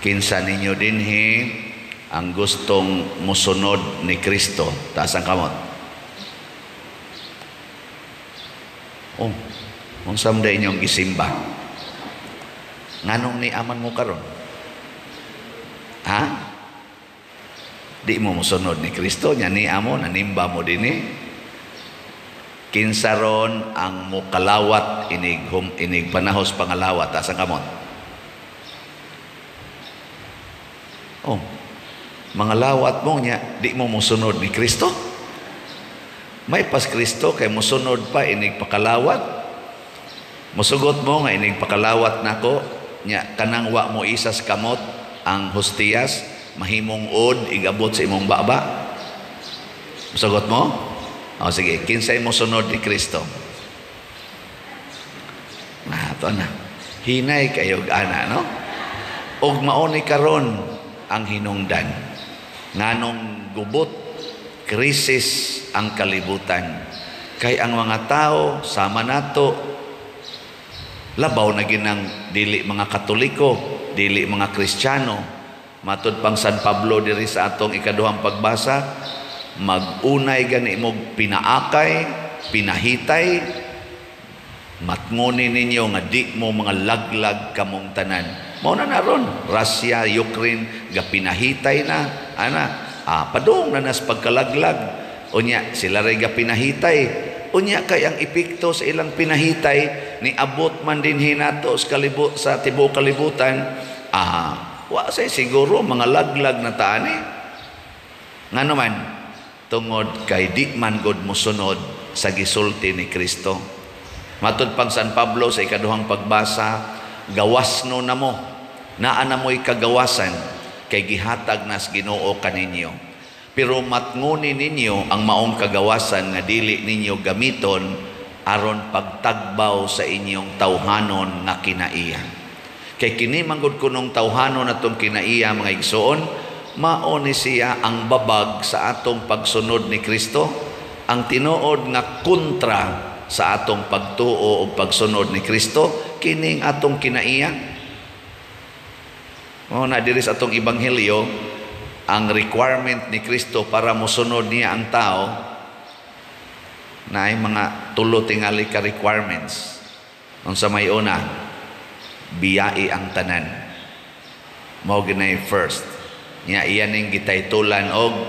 Kinsa ninyo dinhi ang gustong musunod ni Kristo? Taas ang kamot. Oh, unsa man inyong gisimba? Nganong ni aman mo karon? Ha? Di mo musunod ni Kristo nya ni amo nanimba mo dinhi. Kinsa ron ang mukalawat inig hum, inig panahos pangalawat? Taas ang kamot. Oh, mga lawat mo niya, di mo musunod ni Kristo? May pas Kristo kay musunod pa inig pakalawat. Musugot mo nga inig pakalawat nako nya kanang wa mo isas kamot ang hostiyas mahimong od igabot sa imong baba. Musugot mo? O sige, kinsay musunod ni Kristo? Na to na. Hinay kayo ana, no? Og mao ni karon ang hinungdan. Nganong gubot, krisis ang kalibutan. Kay ang mga tao sama nato labaw na ginang dili mga Katoliko, dili mga Kristiyano. Matud pang San Pablo diri sa atong ikaduhang pagbasa, magunay gani mo pinaakay, pinahitay, matngoni ninyo nga di mo mga laglag kamong tanan. Mao na naron, Russia, Ukraine, ga pinahitay na, ana, padung na nas pagkalaglag. Unya, sila ray ga pinahitay. Unya kay ang epekto sa ilang pinahitay, ni abot man din hinato sa sa tibuok kalibutan, wa say siguro mga laglag na taani. Ngano man, tungod kay di man god mosunod sa gisulti ni Kristo. Matud pang San Pablo sa ikaduhang pagbasa, gawas no na mo, naa na mo'y kagawasan, kay gihatag nas Ginoo kaninyo. Pero matnguni ninyo ang maong kagawasan nga dili ninyo gamiton aron pagtagbaw sa inyong tawhanon nga kinaiya. Kay kini manggod kunong tawhanon atong kinaiya, mga igsoon, mao ni siya ang babag sa atong pagsunod ni Kristo, ang tinuod nga kontra sa atong pagtuo o pagsunod ni Kristo, kining atong kinaiya. Mao na diri sa atong ebanghelyo, ang requirement ni Kristo para mosunod niya ang tao na ay mga tulo tingali ka requirements. Unsa may una, biyai ang tanan. Mao ginay first. Nya iyan ning gitaytulan og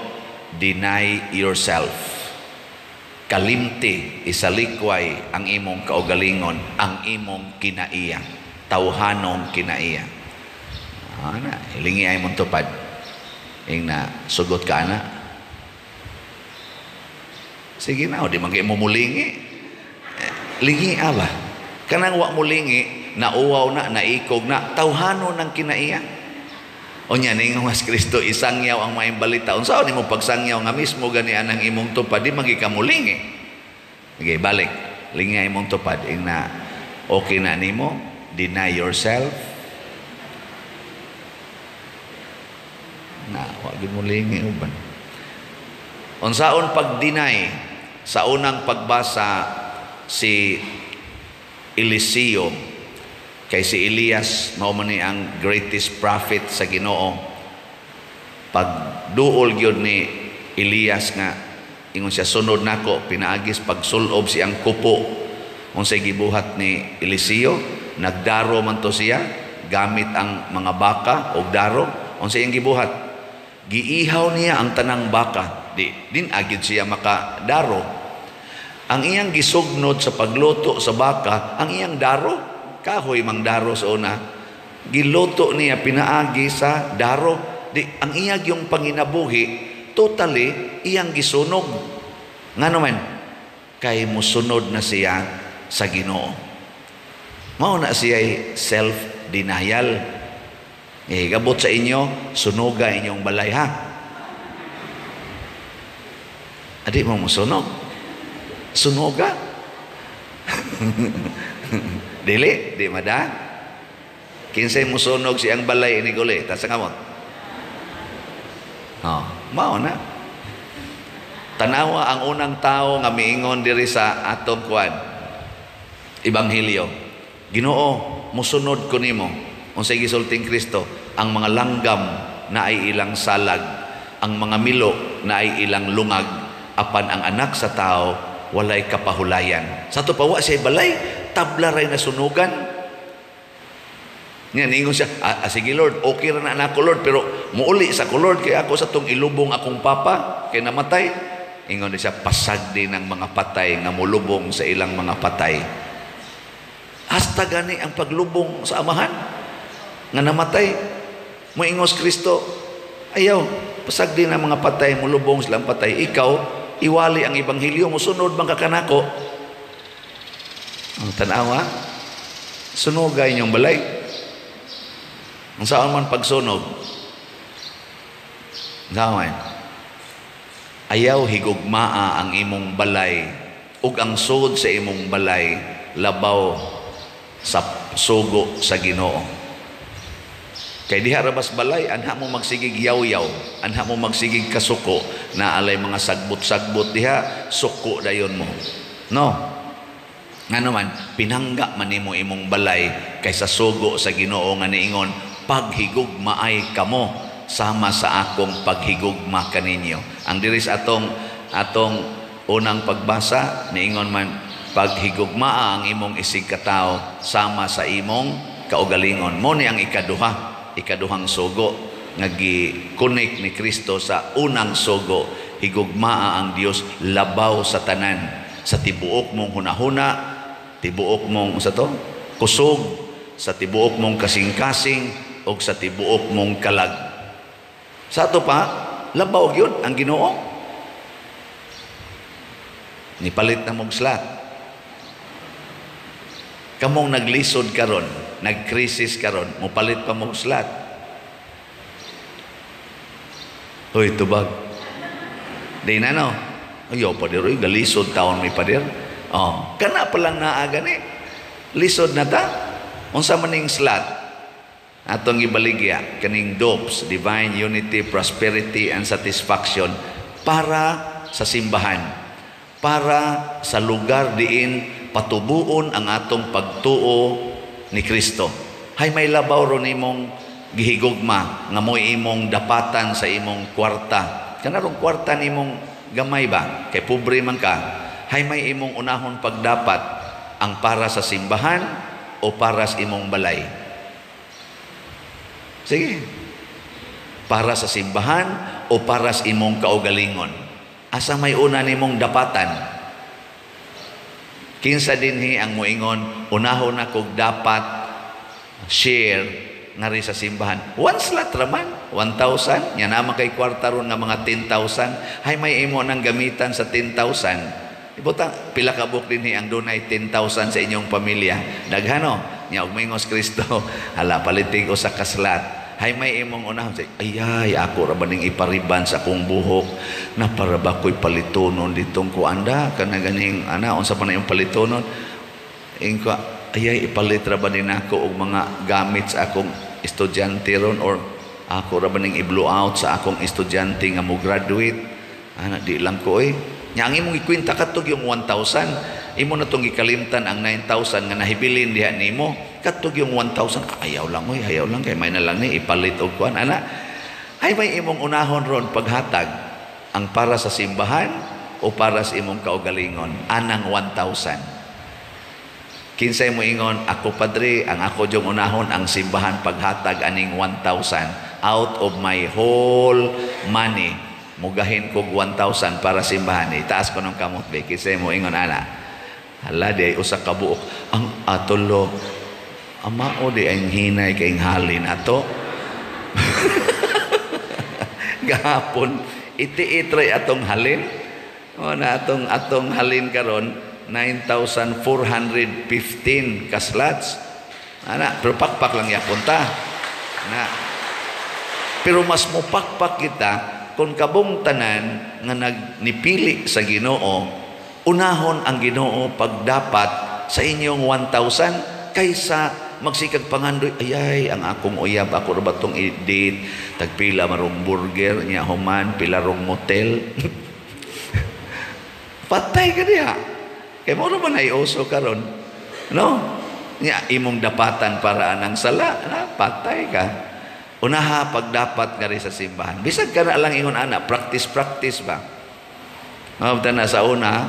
deny yourself. Kalimti isalikway ang imong kaugalingon, ang imong kinaiya, tawhanong kinaiya. Ana, hilingi ay mong tupad. Ing na sugot ka na. Sige na, o di man kayo mumulingi. Lingi ba? Kanang wa mulingi, nauwaw na, naikog na, tawhano ng kinaiya. O niya, ningon mas Kristo, isangyaw ang maayong balita. Unsa ni mo pagsangyaw nga mismo gani anang imong tupad, di magi ka mulingi. Okay, balik. Lingi ay imong tupad. Ing na, okay na nimo, deny yourself. Na, wa gyud mulingi uban. Unsaon pag-deny? Sa unang pagbasa si Eliseo, kay si Elias mao man ni ang greatest prophet sa Ginoo. Pagduol gyud ni Elias nga ingon siya, sunod nako, pinaagis pagsulob siyang kupo. Unsay gibuhat ni Eliseo? Nagdaro man to siya gamit ang mga baka og daro. Unsay iyang gibuhat? Giihaw niya ang tanang baka. Di din agid siya makadaro. Ang iyang gisugnod sa pagluto sa baka, ang iyang daro, kahoy mang daro sa una, giluto niya pinaagi sa daro. Di ang iyang yung panginabuhi totally iyang gisunog. Ngano man, kay musunod na siya sa Ginoo. Mao na siya self-denial. Gabot sa inyo, sunuga inyong balay, ha. Adi mo musunog. Sunuga. Dili, di mada. Kinsay musunog siyang balay ini guli, tas kamot. Oh, mao na. Tanawa ang unang tao nga miingon diri sa atong kuan. Ebanghelyo. Ginoo, musunod ko nimo. Unsay gisulting Kristo? Ang mga langgam naay ilang salag, ang mga milo naay ilang lungag, apan ang Anak sa Tao walay kapahulayan. Sa ato pa, wa siya balay, tabla ray nasunugan. Nga ningon siya, "Ah, ah, sige Lord, okay ra na nako, Lord, pero muuli sa ko, Lord, kay ako sa tong ilubong akong papa kay namatay." Ingon siya, "Pasagdi ang mga patay nga mulubong sa ilang mga patay." Hasta gani ang paglubong sa amahan nga namatay. Moingos Kristo, "Ayaw, pasagdi ang mga patay mulubong silang patay. Ikaw, iwali ang ebanghelyo, musunod man ka kanako." Ang tanawa, sunugay inyong balay. Ang saan man pagsunog? Saan man? Ayaw higugmaa ang imong balay ug ang sud sa imong balay labaw sa sugo sa Ginoo. Kay diha ra bas balay, anha mo magsigig yaw-yaw, anha mo magsigig kasuko, na alay mga sagbot-sagbot diha, suko dayon mo. No? Ngano man, pinangga man nimo imong balay kaysa sugo sa Ginoo nga niingon, "Paghigugmaay kamo sama sa akong paghigugma kaninyo." Ang diri sa atong atong unang pagbasa, niingon man, "Paghigugmaa ang imong isig katawo sama sa imong kaugalingon." Mo ni ang ikaduhang sugo nga gi-connect ni Kristo sa unang sugo, higugmaa ang Dios labaw sa tanan, sa tibuok mong hunahuna, tibuok mong sa to kusog, sa tibuok mong kasing-kasing ug sa tibuok mong kalag. Sa ato pa, labaw gyud ang Ginoo. Nipalit na mong slot. Kamong naglisod karon, nagkrisis karon, mupalit pa mong slot. Hoy, tubag. Di na, no? Ayaw, pader, oy, galisod taon may pader. Oh, kana pa lang naa gani. Lisod na ta. Unsa man ning slot? Atong ibaligya kaning DUPS, Divine Unity, Prosperity and Satisfaction, para sa simbahan, para sa lugar diin patubuon ang atong pagtuo ni Kristo. Hay may labaw ron imong gihigugma nga mo'y imong dapatan sa imong kwarta? Kanarong kwarta nimong gamay ba? Kay pobre man ka. Hay may imong unahon pagdapat, ang para sa simbahan o para sa imong balay? Sige. Para sa simbahan o para sa imong kaugalingon? Asa may una nimong dapatan? Kinsa dinhi ang moingon, "Unahon na kog dapat share ngari sa simbahan"? One slot raman, 1,000. Nya naman kay kwarta ron nga mga 10,000. Hay may imo nang gamitan sa 10,000? Ibutang, pila ka buok dinhi ang dunay 10,000 sa inyong pamilya? Daghano. Nya og moingos Kristo, "Hala, palitig usa ka slot." Hay may imong unahon? Say, "Ayay, ako ra ba ning ipariban sa akong buhok? Na para ba ko'y palitonon ditong kuanda? Kana ganing, ana, unsa pa na yung palitonon?" Ingko, "Ayay, ipalit ra ba ni nako og mga gamit sa akong estudyante ron or ako ra ba ning i-blow out sa akong estudyante nga mo graduate? Ana, di lang ko eh." Nya ang imong ikwenta katog yung 1,000, imo na tong gikalimtan ang 9,000 nga nahibilin diha nimo. Katog yung 1,000, "Ayaw lang oy, ayaw lang kay may na lang ni ipalit og kuan," ana. Ay may imong unahon ron paghatag, ang para sa simbahan o para sa imong kaugalingon anang 1,000? Kinsay mo ingon, "Ako, padre, ang ako jung unahon ang simbahan paghatag aning 1,000 out of my whole money. Mugahin kog 1,000 para simbahan." Itaas ko ng kamot be. Kinsay mo ingon ana? Hala, di ay usa ka buok. Ang atolo ama o di ang hinay kay halin ato. Gahapon iti-itray atong halin. O na atong atong halin karon 9,415 ka slots. Ana, pero pakpak lang yapon ta. Na. Pero mas mupakpak kita kung kabong tanan nga nagnipili sa Ginoo, unahon ang Ginoo pagdapat sa inyong 1,000 kaysa magsikag pangandoy, "Ayay, ang akong uyab, ako ra ba tong i-date, tagpila marong burger nya, human pila rong motel." Patay ka diha. Kay mo man ay uso karon. No? Nya imong dapatan para anang sala, na patay ka. Unaha pagdapat ngari sa simbahan. Bisag ka na lang ingon ana, practice practice ba. Mabta na sa una,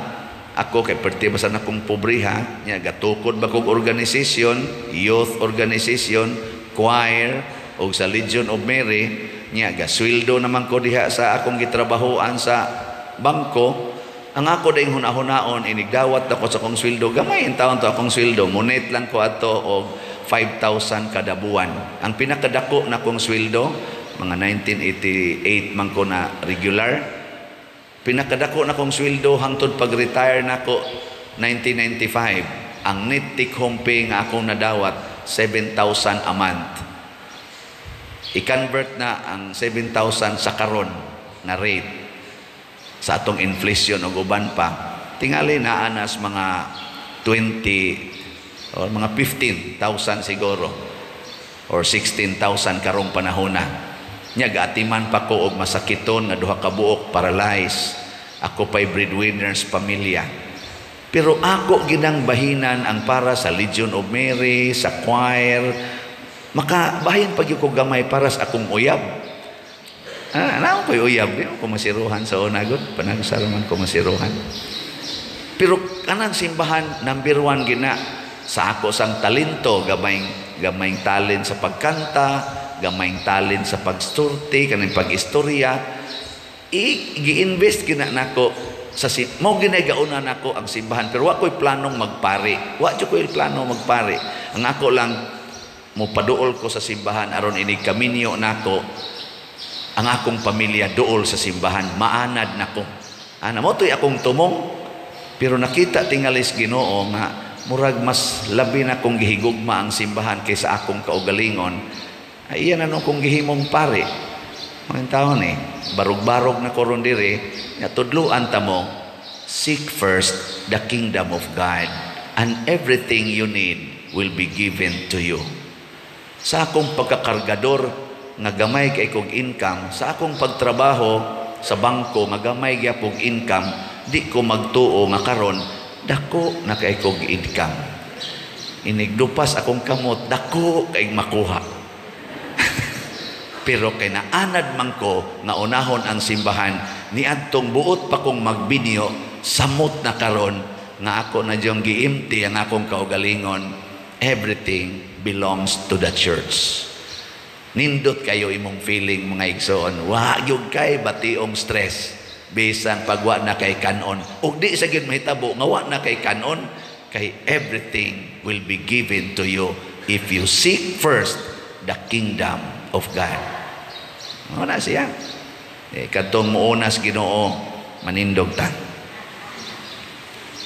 ako kay perti ba sa nakong pobriha, nya gatukod ba kog organization, youth organization, choir, og sa Legion of Mary, nya gasweldo naman ko diha sa akong gitrabahoan sa bangko. Ang ako ding huna-hunaon, inigdawat ako sa akong sweldo, gamay in taon to akong sweldo, munit lang ko ato og 5,000 kada buwan. Ang pinakadako na kong sweldo, mga 1988 man ko na regular, pinakadako na kong sweldo hangtod pag-retire nako 1995, ang net take home pay nga akong nadawat, 7,000 a month. I-convert na ang 7,000 sa karon na rate sa atong inflation ug uban pa, tingali naa nas mga 20 or mga 15,000 siguro or 16,000 karong panahona. Nya gaatiman pa ko og masakiton nga duha ka buok, paralyzed. Ako pay breadwinners pamilya. Pero ako ginang bahinan ang para sa Legion of Mary, sa choir, maka bahin pag ko gamay para sa akong uyab. Ah, naa ko'y uyab, di ko masiruhan sa una gud, panagsara man ko masiruhan. Pero kanang simbahan, number one gina sa ako sang talento, gamayng gamayng talent sa pagkanta, gamayng talent sa pagstorti, kaning pag-istorya, i-invest gina nako sa si mo ginay gauna nako ang simbahan, pero wa ko'y planong magpari. Wa jud ko'y plano magpari. Ang ako lang, mo paduol ko sa simbahan aron inig kaminyo nako ang akong pamilya duol sa simbahan, maanad nako ana. Mo to'y akong tumong. Pero nakita tingalis Ginoo nga murag mas labi na kong gihigugma ang simbahan kaysa akong kaugalingon, ay iyan na kong gihimong pare. Mga taon eh, barog-barog na ko ron diri, nga tudluan ta mo, seek first the kingdom of God and everything you need will be given to you. Sa akong pagkakargador nga gamay kay kog income, sa akong pagtrabaho sa bangko nga gamay gyapong income, di ko magtuo nga karon dako na kay kog income. Inigdupas akong kamot, dako kay makuha. Pero kay naanad man ko nga unahon ang simbahan, niadtong buot pa kong magbinyo, samot na karon nga ako na diyong giimti ang akong kaugalingon. Everything belongs to the church. Nindot kayo imong feeling, mga igsoon. Wa gyud kay bationg stress bisan pagwa na kay kanon. Ug di sa gyud mahitabo nga wa na kay kanon, kay everything will be given to you if you seek first the kingdom of God. Mao na siya. Eh, kadtong muunas Ginoo, manindog ta.